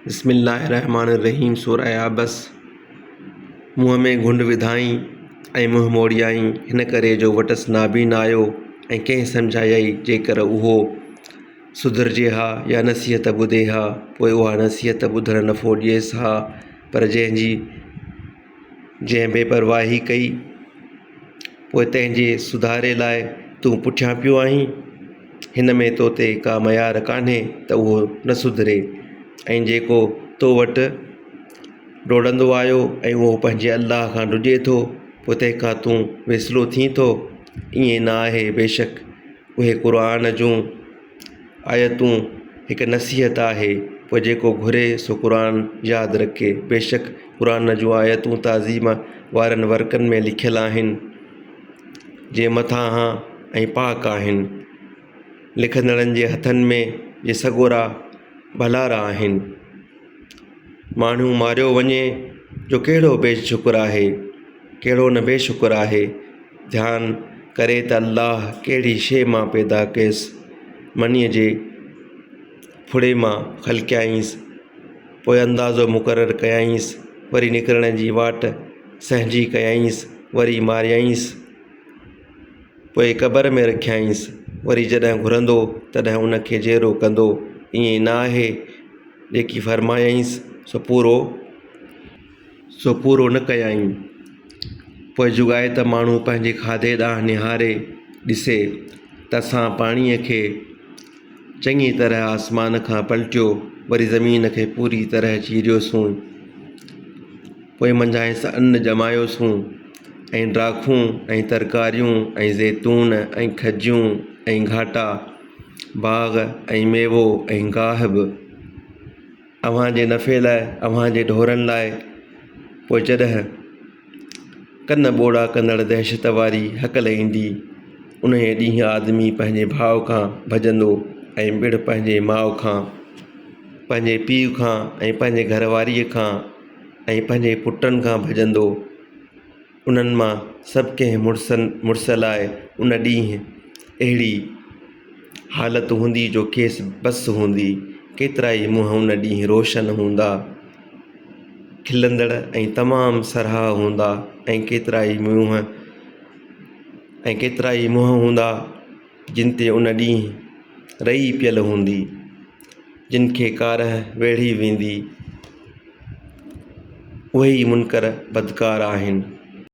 بسم الله الرحمٰن الرحيم سوره عبس منهن ۾ گهنڊ وڌائين ۽ منهن موڙيائين هن ڪري جو وٽس نابين آيو ۽ ڪنهن سمجهايائي جيڪر اهو سڌرجي ها يا نصيحت ٻڌي ها پوء اها نصيحت ٻڌڻ نفعو ڏئيس ها پر جنهن جي جنهن بي پرواهي ڪئي پوء تنهن جي سڌاري لاء تون پٺيان پيو آهين. هن ۾ تو تي ڪا ميار ڪانهي ته اهو نه سڌري ۽ جيڪو تو وٽ ڊوڙندو آيو ۽ اهو پنهنجي الله کان ڊڄي ٿو پوء تنهن کان تون ويسلو ٿين ٿو ائين نه آهي بيشڪ اهي قرآن جون آيتون هڪ نصيحت آهي پوء جيڪو گهري سو قرآن ياد رکي بيشڪ قرآن جون آيتون تعظيم وارن ورقن ۾ لکيل آهن جي مٿانهان ۽ پاڪ آهن لکندڙن جي هٿن ۾ جي سڳورا ڀلارا آهن ماڻهو ماريو وڃي جو ڪهڙو بي شڪر آهي ڪهڙو نه بي شڪر آهي ڌيان ڪري ته الله ڪهڙي شيء مان پيدا ڪيس منيء جي ڦڙي مان خلقيائينس پوء اندازو مقرر ڪيائينس وري نڪرڻ جي واٽ سهنجي ڪيائينس وري ماريائينس پوء قبر ۾ رکيائينس وري جڏهن گهرندو تڏهن ان کي جيئرو ڪندو ائين نه آهي جيڪي فرمايائينس سو پورو سو پورو نه ڪيائين. پوء جڳائي ته ماڻهو پنهنجي کاڌي ڏانهن نهاري ڏسي ته اسان پاڻيء کي چڱي طرح آسمان کان پلٽيو وري زمين کي پوري طرح چيريوسون. پوء منجهانئس ان ڄمايوسون ۽ ڊاکون ۽ ترڪاريون ۽ زيتون ۽ کجيون ۽ گهاٽا باغ ۽ ميوو ۽ گاهه به. اوهان جي نفعي لاء اوهان جي ڍورن لاء پوء جڏهن ڪن ٻوڙا ڪندڙ دهشت واري هڪل ايندي انهيء ڏينهن آدمي پنهنجي ڀاء کان ڀڄندو ۽ پڻ پنهنجي ماء کان پنهنجي پيء کان ۽ پنهنجي گهر واريء کان ۽ پنهنجي پٽن کان ڀڄندو انهن مان سڀ ڪنهن مڙسن مڙس لاء ان ڏينهن اهڙي حالت هوندي جو کيس بس هوندي. ڪيترائي منهن ان ڏينهن روشن هوندا، کلندڙ ۽ تمام سرها هوندا ۽ ڪيترائي منهن ۽ ڪيترائي منهن هوندا جن تي ان ڏينهن رئي پيل هوندي، جن کي ڪارنهن ويڙهي ويندي. اهي ئي منڪر بدڪار آهن.